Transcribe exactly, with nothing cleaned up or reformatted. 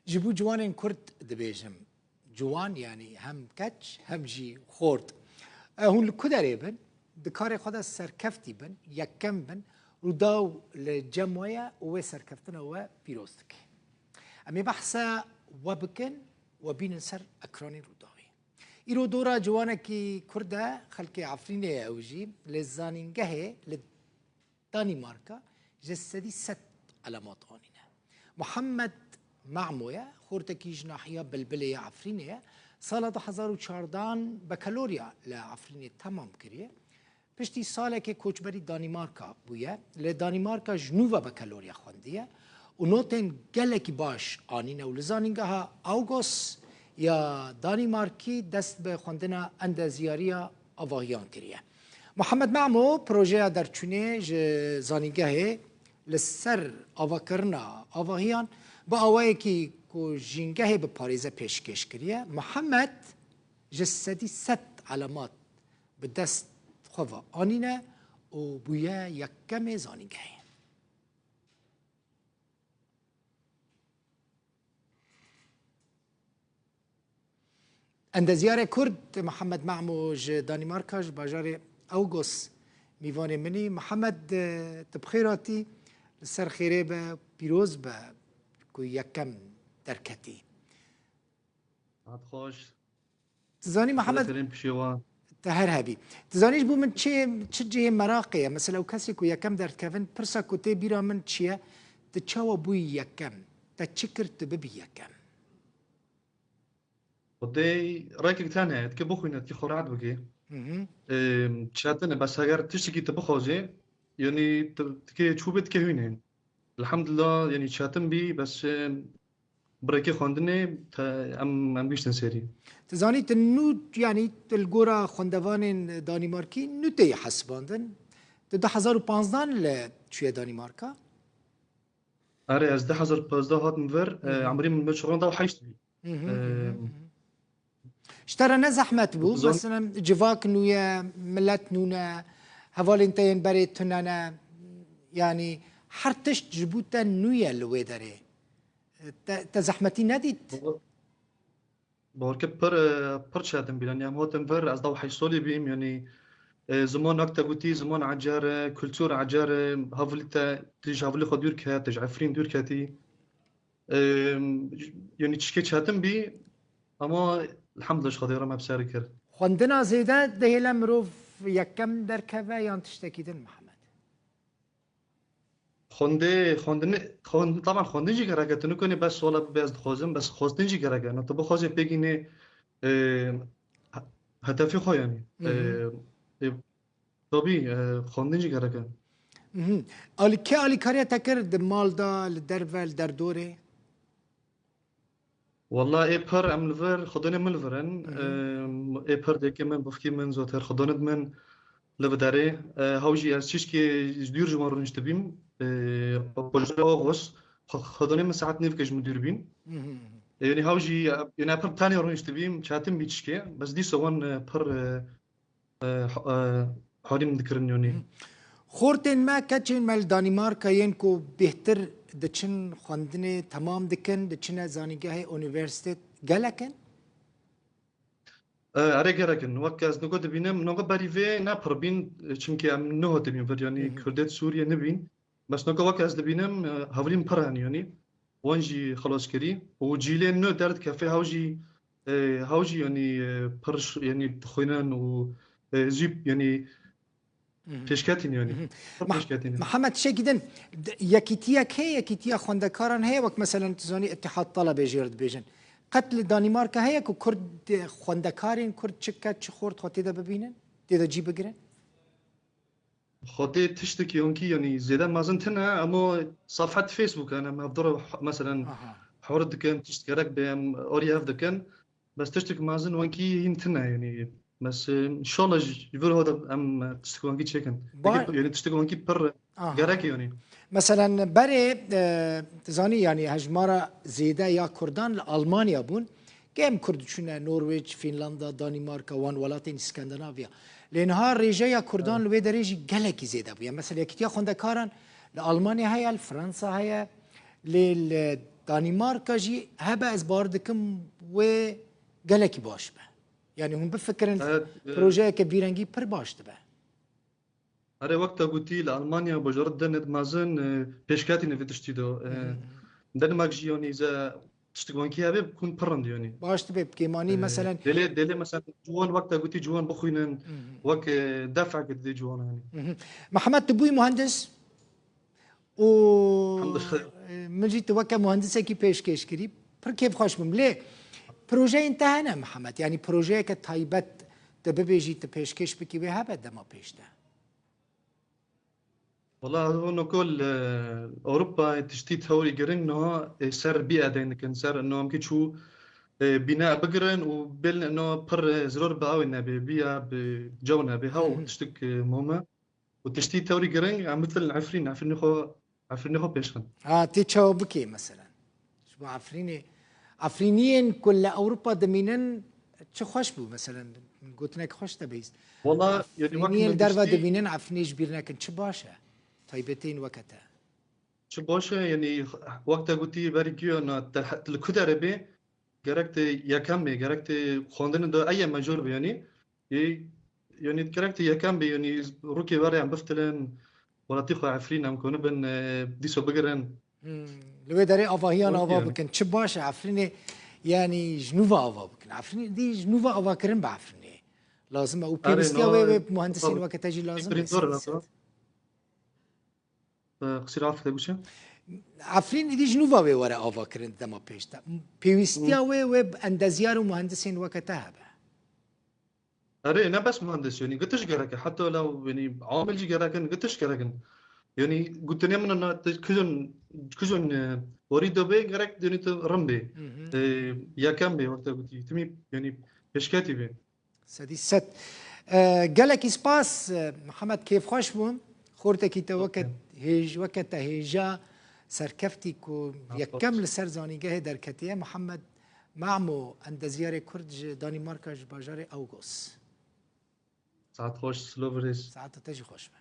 Ji bo ciwanên Kurd dibêjim. Ciwan, yanî hem keç, hem jî xort. E, hûn li ku derê bin, di karê xwe de serkeftî bin, yekem bin, Rûdaw li cem we ye û wê serkeftina we pîroz dike. Em ê behsa we bikin, we bînin ser ekranên Rûdawê. Îro dora ciwanekî Kurd e, xelkê Efrînê ye ew jî, li zanîngehê li Danîmarka ji sedî sed elemat anîne. Muhammed Mamo ye, xortekî ji nahiya Bilbilê ya Efrînê ye. Sala du hezar û çardan bekaloriya li Efrînê temam kiriye. Piştî salekê koçberî Danîmarka bûye. Li Danîmarka ji nû ve bekaloriya xwendiye û notên gelekî baş anîne û li zanîngeha August ya Danîmarkî dest bi xwendina endeziyariya avahiyan kiriye. Muhammed Mamo projeya derçûnê ji zanîngehê li ser avakirina avahiyan bi awayekî ku jîngehê biparêze pêşkêş kiriye. Muhammed ji sedî sed elemat bi dest xwe ve anîne û bûye yekemê zanîngehê. Endeziyarê Kurd Muhammed Mamo ji Danîmarka, ji bajarê August, mîvanê min î. Muhammed, tu bi xêr hatî, li ser xêrê be, pîroz be ku yekem derketî. Hat xweş. Tu zanî Mihemed, Xêrên pişê wan. Te her hebî. Tu zanî ji bo min çi, çi cihê meraqê ye? Mesela ew kesê ku yekem derdikevin, pirsa ku tê bîra min çi ye? Tu çawa bûyî yekem? Te çi kir tu bibî yekem? Xwedê rêkek tane ye, dike bixwîne, dike xwe rehet bike. Hı hı. Ê, çetin e, bes heger tiştekî tu bixwazî, yanî tu, dike çû bê, dike hûnê. Elhamdulillah, yanî çetin bî, bes, ê, bi rêkê xwendinê te, em, em gihiştin serî. Tu zanî, tu nû, yanî tu li gora xwendevanên Danîmarkî nû tê hesibandin. Tu du hezar û panzdan li çûye Danîmarka? Erê, ez du hezar panzdeh hatim vir, e, Hı hı. emrî min çiqan da heşt bî. Hı hı, hı hı, Em, hı hı. Ji te re ne zehmet bû? Zan- Mesela civak nû ye, milet nû ne, hevalên te yên berê tune ne. Yanî her tişt ji bo te nû ye li wê derê. Te, te zehmetî nedît? Bo-, Borke pir, e, pir çetin bî. Yanî em hatin vir, ez da heşt solî bîm. Yanî, e, ziman wek te gotî, ziman ecer e, kultur ecer e, hevalî te, tu ji hevalî xwe dûr ket, tu ji Efrîn dûr ketî. Em, yanî çişkê çetin bî, ama elhamdulillah ji Xwedê re me bi ser kir. Xwendina zêde dihêle mirov yekem derkeve yan tiştekî din, Mihemed? Xwendê, xwendinê, xwend-, taban xwendin jî gerek e, tu nikonî bes wala bibê ez dixwazim, bes xwestin jî gerek e. No tu bixwazê pêkînê, e, he-, hedefê xwe yanî. Hı hı. E, e, Tabî, e, xwendin jî gerek e. Mhm. Alî-, kê alîkariya te kir di mal de, li derve, li derdorê? Walla ê pir em li vir, xwedinê min li vir in. Hı hı. E, ê pir dêkê min, bifkî min, zoter xwedinê min li viderê. E, hew jî ez çişkê ji dûr ji wan rûniştibîm. E, Xwedinê August, xwe-, xwedinê min saet nêvke ji min dûr bîn. Hı hı. E, yanî hew jî, e, yanî pir tenê rûniştibîm, çetin bî çişkê. Bes dîsa wan, e, pir, e, e, ha-, e, halî min dikirin yanî. Xortên me, keçên me li Danîmarka yên ku bêhtir diçin xwendinê temam dikin, diçine zanîngehê, unîversîtet gelek in? E, erê gelek in. Wek ez nigo dibînim, nigo berî vê ne pir bîn, çimkî em niho dibîn vir, yanî Hı hı. Kurdê di Sûriyê nibîn. Bes nigo wek ez dibînim, e, hevlîn pir in yanî. Wan jî xilas kirî û cîlên nû derdikeve, hew jî, e, hew jî, yanî, e, pir ş-, yanî dixwînin û, e, jî, yanî, Mhm. pêşketîn, yanî. Mhm. Pir Mah-, pêşketîn. Mihemed, tiştekî din, d-, yekîtiyek heye, yekîtiya xwendekaran heye, wek meselen tu zanî Îtîhad Talebê jê re dibêjin. Qet li Danîmarka heye ku Kurd, xwendekarên Kurd çi keç, çi xort xwe tê de bibînin, tê de cî bigirin? Xwedê tiştekî onkî, yanî zêde mezin tine, ema safhet Facebook, yanî em hevdû re, meselen, Aha. Hor dikin, tişt gerek be, em arî hev dikin. Bes tiştek mezin wenkî hîn tine, yanî. Bes, e, înşallah ji, ji vir hode em, e, tiştek wenkî çêkin. Ba- Peki, yanî tiştek wenkî pir Aha. Gerek e, yanî. Meselen, berê, e, tu zanî, yanî hejmara zêde ya Kurdan li Almanya bûn. Kêm Kurd çûne Norwêc, Fînlanda, Danîmarka, wan welatên Skandinavya. Lê niha rêjeya Kurdan Evet. li wê derê jî gelekî zêde bûye. Mesela Yekîtiya Xwendekaran li Almanya heye, li Fransa heye, lê li Danîmarka jî hebe ez bar dikim wê gelekî baş be. Yanî hûn bifikirin, evet, e, projeyeke vî rengî pir baş dibe. Erê, wek te gotî, li Almanya bajaret Denit mezin, e, pêşketî ne vê tiştî de. E, Hmm. Danimark jî yanî ze tiştik wankî hebe hûn pir rind yanî. Baş dibe bi kêmanî, E, meselen. Dêlê, dêlê mesela ciwan wek te gotî ciwan bixwînin, Hmm. wek, e, defeke didê ciwan yanî. Mhm. Mihemed, tu bûyî muhendis û Elhamdulillah. Min jî tu weke muhendisekî pêşkêş kirî. Pir kêfxweş bûm. Lê projeyên te hene Mihemed? Yanî projeyeke taybet tu bibêjî, tu pêşkêş bikî wê hebe dema pêş de? Wala, ez vano ku li Ewropa tiştî tewrî giring niha, e, ser bî edeynikin, ser niha em kî çû, e, bîne bigirin û bêl niha pir, e, ziror bi awê nebê, bîya bi caw nebê. Hew Hı hı. tiştik, e, muhim e. Û tiştî tewrî giring, em bitilin Efrîn, Efrînê xwe, Efrînê xwe pêşxin. Ha, tê çawa bikê meselen? Ji bo Efrînê, Efrîniyên ku li Ewropa dimînin, çi xweş bû meselen, gotinek xweş te bihîst. Wala, yanî wek Efrîniyên min derve gotî dimînin, Efrînê ji bîr nekin, çi baş e? Taybetiyên weke te. Çi baş e, yanî wek te gotî berî giyo na, te, li ku derê bê, gerek tê yekem bê, gerek tê xwendinê de eye mecûr bê, yanî, ê, yanî gerek tê yekem bê, yanî rûkê werê em biftilin, welatî xwe Efrîn em konibin, e, dîso bigirin. Hmm. Li wê derê avahiyan Wek ava yanî. bikin. Çi baş e Efrînê, yanî ji nû ve ava bikin. Efrînê dî ji nû ve avakirin bi Efrînê lazim e. Û Erê, pêwîstiya no, wê, wê muhendisên no, weke te jî lazim e. Zor e, sedî sed. Qisîr afirî te goçe? Efrîn êdî ji nû ve wê were avakirin di dema pêş de. Pêwîstiya Hı. wê, wê bi endezyar û muhendisên weke te hebe. Erê, ne bes muhendis, yanî gitiş gerek e. Heta law, yanî amil jî gerek in, gitiş gerek in. Yanî gotinê min na, te kizon, kizon, e, orî de bê, gerek, yanî tu rin bê. Hı hı. E, yekem bê, wek te gotî. Timî, yanî pêşketî bê. Sedî sed. E, gelekî spas, e, Mihemed, kêfxweş bûm. Xortekî te weke Okey. hêj-, weke te hêja serkeftî ku Sağ ol. yekem li ser zanîngehê derketiye. Mihemed Mamo, endezyarê Kurd ji Danîmarka, ji bajarê Awgos. Saet xweş, Silo Virêj. Saeta te jî xweş be.